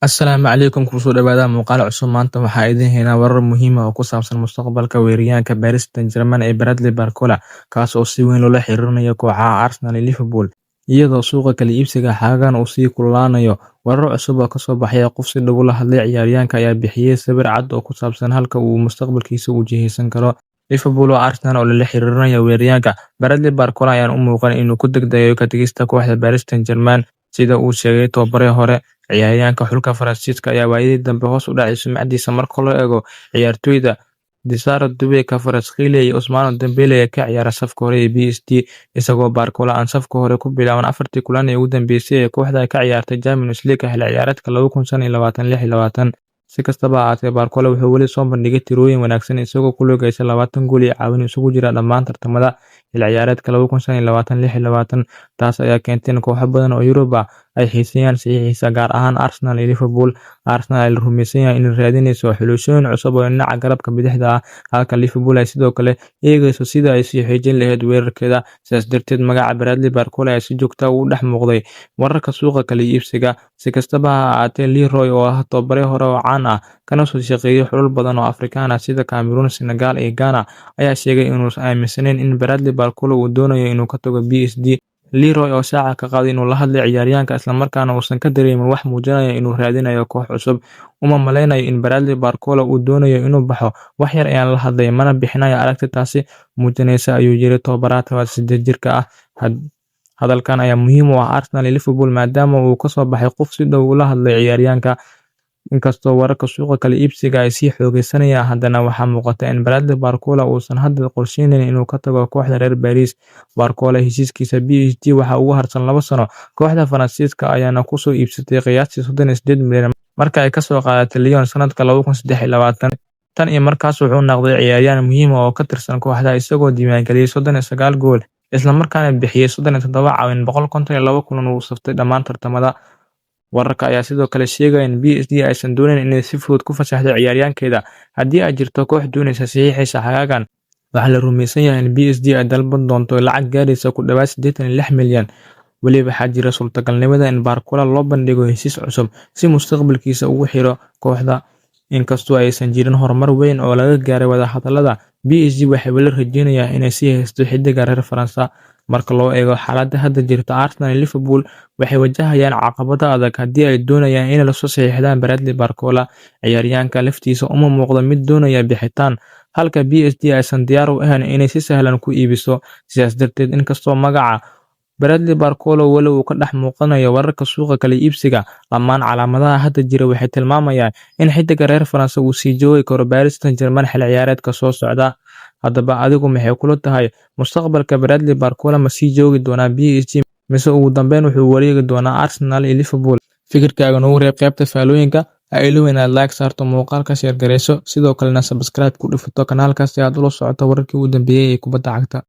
Asalaamu calaykum, kusoo dhawaada muuqaal cusub. Maanta waxaa idin haynaa warar muhiim ah oo ku saabsan mustaqbalka weeraryahanka Paris Saint-Germain ee Bradley Barcola, kaas oo si weyn loola xiriirinayo kooxaha Arsenal iyo Liverpool, iyadoo suuqa kala iibsiga xagaagan uu sii kululaanayo. Warar cusub oo kasoo baxay qof si dhow ula hadlay ciyaaryahanka ayaa bixiyay sawir cad oo ku saabsan halka uu mustaqbalkiisa u jihaysan karo. Liverpool oo Arsenal oo lala xiriirinayo weeraryahanka Bradley Barcola ayaan u muuqan inuu ku degdegayo ka tagista kooxda Paris Saint-Germain, sida uu sheegay tababare hore. Ciyaaryahanka xulka Faransiiska ayaa waayadii dambe hoos u dhacay sumcadiisa marka loo eego ciyaartoyda Desire Doue, Kvaratskhelia iyo Ousmane Dembele ee ka ciyaara safka hore ee PSG, isagoo Barcola aan safka hore ku bilaabin afartii kulan ee ugu dambeysay ee kooxda ka ciyaartay Champions League xilli ciyaareedka 2025-26. Si kastaba ha ahaatee, Barcola wuxuu weli soo bandhigay tirooyin wanaagsan, isagoo ku lug yeeshay 20 gool iyo caawin isugu jira dhammaan tartamada xilli ciyaareedka 2025-26. Taas ayaa keentay in kooxo badan oo Yurub ah ay xiiseeyaan saxiixiisa, gaar ahaan Arsenal iyo Liverpool. Arsenal ayaa la rumeysan yahay inay raadinayso xulashooyin cusub oo dhinaca garabka bidixda ah, halka Liverpool ay sidoo kale eegayso sidii ay u sii xoojin lahayd weerarkeeda. Sidaas darteed, magaca Bradley Barcola ayaa si joogto ah ugu dhex muuqday wararka suuqa kala iibsiga. Si kastaba ha ahaatee, Leroy, oo ah tababare hore oo caan ah kana soo shaqeeyay xulal badan oo Afrikaan ah sida Cameroon, Senegal iyo Ghana, ayaa sheegay inuusan aaminsanayn in Bradley Barcola uu doonayo inuu ka tago PSG. Leroy oo shaaca ka qaaday inuu la hadlay ciyaaryahanka isla markaana uusan ka dareemin wax muujinaya inuu raadinayo koox cusub. "Uma maleynayo in Bradley Barcola uu doonayo inuu baxo. Wax yar ayaan la hadlay, mana bixinayo aragti taasi muujinaysa," ayuu yiri tababaraha 18 jirka ah. Hadalkan ayaa muhiim u ah Arsenal iyo Liverpool, maadaama uu ka soo baxay qof si dhow ula hadlay ciyaaryahanka. Inkastoo wararka suuqa kala iibsiga ay sii xoogeysanayaan, haddana waxaa muuqata in Bradley Barcola uusan hadda qorsheynayn inuu ka tago kooxda reer Paris. Barcola heshiiskiisa PSG waxa ugu harsan 2 sano, kooxda Faransiiska ayaana kusoo iibsatay qiyaastii 38 milyan marka ay kasoo qaadatay Lyon sanadka 2023. Tan iyo markaas wuxuu noqday ciyaaryahan muhiim ah oo ka tirsan kooxda, isagoo diiwaangeliyay 39 gool isla markaana bixiyay 37 caawin 152 kulan uu saftay dhammaan tartamada. Wararka ayaa sidoo kale sheegaya in PSG aysan doonayn inay si fudud ku fasaxdo ciyaaryahankeeda haddii ay jirto koox doonaysa saxiixiisa xagaagan. Waxaa la rumeysan yahay in PSG ay dalban doonto lacag gaaraysa ku dhawaad 86 milyan. Weli waxaa jira suurtagalnimada in Barcola loo bandhigo heshiis cusub si mustaqbalkiisa ugu xiro kooxda. Inkastoo aysan jirin horumar weyn oo laga gaaray wadahadallada, PSG waxay weli rajeynayaan inay sii haysato xiddiga reer Faransa. Marka loo eego xaaladda hadda jirta, Arsenal iyo Liverpool waxay wajahayaan caqabado adag haddii ay doonayaan inay la soo saxiixdaan Bradley Barcola. Ciyaaryahanka laftiisa uma muuqdo mid doonaya bixitaan, halka PSG aysan diyaar u ahayn inay si sahlan ku iibiso. Sidaas darteed, inkastoo magaca Bradley Barcola weli uu ka dhex muuqanayo wararka suuqa kala iibsiga, dhammaan calaamadaha hadda jira waxay tilmaamayaan in xiddiga reer Faransa uu sii joogi karo Paris Saint-Germain xilli ciyaareedka soo socda. Haddaba, adigu maxay kula tahay mustaqbalka Bradley Barcola? Ma sii joogi doonaa PSG mise ugu dambeyn wuxuu wareegi doonaa Arsenal iyo Liverpool? Fikirkaaga noogu reeb qaybta faallooyinka. Ha iloobin inaad like saarto muuqaalka, share gareyso, sidoo kalena subscribe ku dhufato kanaalka si aad ula socoto wararkii ugu dambeeyay ee kubadda cagta.